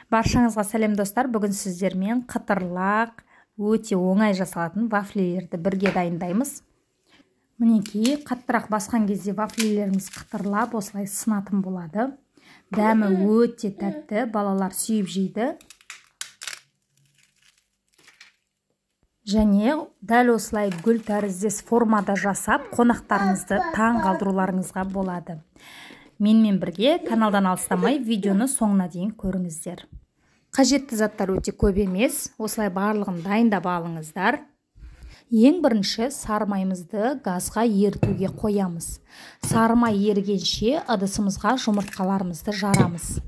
Баршаңызға сәлем достар. Бүгін сіздермен қытырлақ өте оңай жасалатын вафлилерді бірге дайындаймыз. Мінекей, қаттырақ басқан кезде вафлилеріміз қытырлап осылай сынатын болады. Дәмі өте тәтті, балалар сүйіп жейді. Және дәл осылай гүл тәріздес формада жасап, қонақтарыңызды таң қалдыруларыңызға болады. Менімен бірге каналдан алыстамай видеоны соңына дейін көріңіздер. Қажетті заттар өте көп емес, осылай барлығын дайындап алыңыздар. Ең бірінші сары майымызды газға ерітуге қоямыз. Сары май ерігенше ыдысымызға жұмыртқаларымызды жарамыз.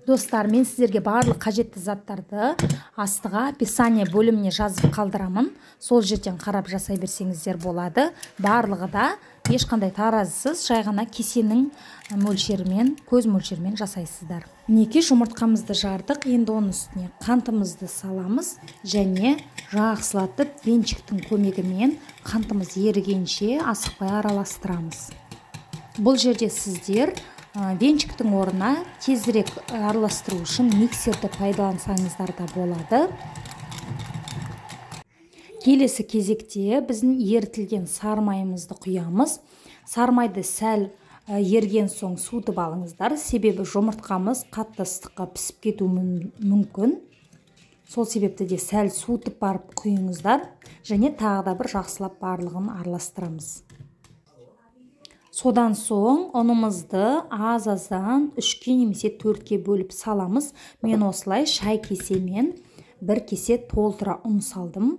Достар, мен сіздерге барлық қажетті заттарды астыға описание бөліміне жазып қалдырамын. Сол жерден қарап жасай берсеңіздер болады. Барлығы да ешқандай таразысыз, жай ғана кесенің мөлшерімен, көз мөлшерімен жасайсыздар. Мінекей, жұмыртқамызды жардық. Енді оның үстіне қантымызды саламыз және жақсылатып венчиктің көмегімен қантымыз ерігенше асықпай араластырамыз. Бұл жерде сіздер венчиктің орнына тезірек араластыру үшін миксерді пайдалансаңыздар да болады. Келесі кезекте біздің ерітілген сары майымызды құямыз. Сары майды сәл ерген соң суытып алыңыздар, себебі жұмыртқамыз қатты ыстыққа пісіп кетуі мүмкін. Сол себепті де сәл суытып барып құйыңыздар және тағы да бір жақсылап барлығын араластырамыз. Содан соң ұнымызды аз-аздан 3-ке немесе 4-ке бөліп саламыз. Мен осылай шай кесемен бір кесе толтыра ұн салдым.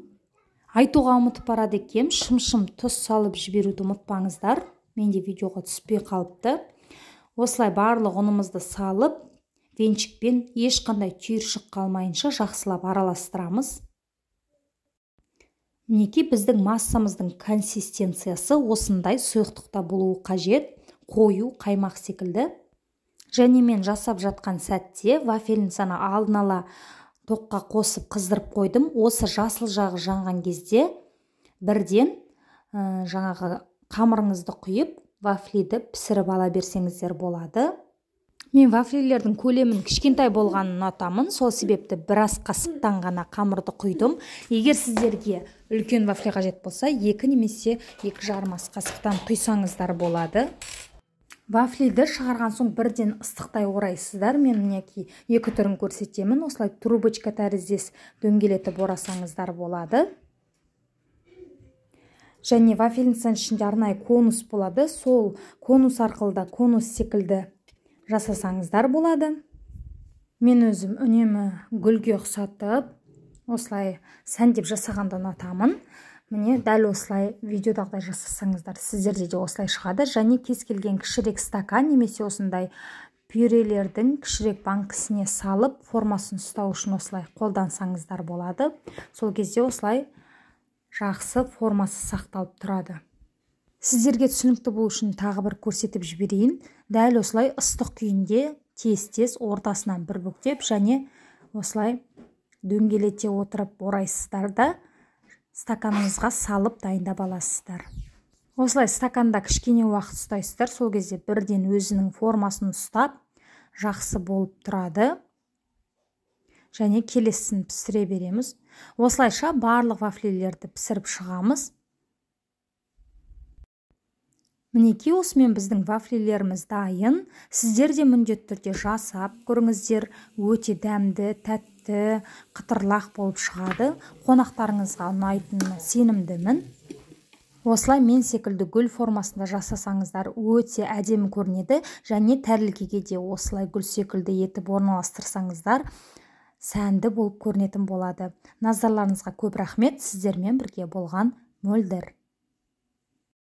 Айтуға ұмытып барады екем, шым-шым тұз салып жіберуді ұмытпаңыздар. Менде видеоға түспей қалыпты. Осылай барлық ұнымызды салып, венчикпен ешқандай түйіршік қалмайынша жақсылап араластырамыз. Мінекей, біздің массамыздың консистенциясы осындай сұйықтықта болуы қажет, қою қаймақ секілді. Және мен жасап жатқан сәтте вафельницаны алдын ала тоққа қосып қыздырып қойдым. Осы жасыл жағы жанған кезде бірден жаңағы қамырыңызды құйып, вафлиді пісіріп ала берсеңіздер болады. Мен вафлилердің көлемін кішкентай болғанын ұнатамын, сол себепті біраз қасықтан ғана қамырды құйдым. Егер сіздерге үлкен вафли қажет болса, 2 немесе 2,5 ас қасықтан құйсаңыздар болады. Вафлиді шығарған соң бірден ыстықтай орайсыздар. Мен мінекей екі түрін көрсетемін. Осылай трубочка тәріздес дөңгелетіп орасаңыздар болады. Және вафельницаның ішінде арнайы конус болады. Сол конус арқылы да конус секілді жасасаңыздар болады. Мен өзім үнемі гүлге ұқсатып, осылай сәндеп жасағанды ұнатамын. Міне дәл осылай видеодағыдай жасасаңыздар, сіздерде де осылай шығады. Және кез келген кішірек стакан немесе осындай пюрелердің кішірек банкісіне салып, формасын ұстау үшін осылай қолдансаңыздар болады. Сол кезде осылай жақсы формасы сақталып тұрады. Сіздерге түсінікті болу үшін тағы бір көрсетіп жіберейін. Дәл осылай ыстық күйінде тез-тез ортасынан бір бүктеп және осылай дөңгелете отырып орайсыздар да стаканыңызға салып дайындап аласыздар. Осылай стаканда кішкене уақыт ұстайсыздар, сол кезде бірден өзінің формасын ұстап жақсы болып тұрады. Және келесісін пісіре береміз. Осылайша барлық вафлилерді пісіріп шығамыз. Мінекей, осымен біздің вафлилеріміз дайын. Сіздер де міндетті түрде жасап көріңіздер. Өте дәмді, тәтті, қытырлақ болып шығады. Қонақтарыңызға ұнайтынына сенімдімін. Осылай мен секілді гүл формасында жасасаңыздар өте әдемі көрінеді. Және тәрелкеге де осылай гүл секілді етіп орналастырсаңыздар сәнді болып көрінетін болады. Назарларыңызға көп рахмет. Сіздермен бірге болған Мөлдір.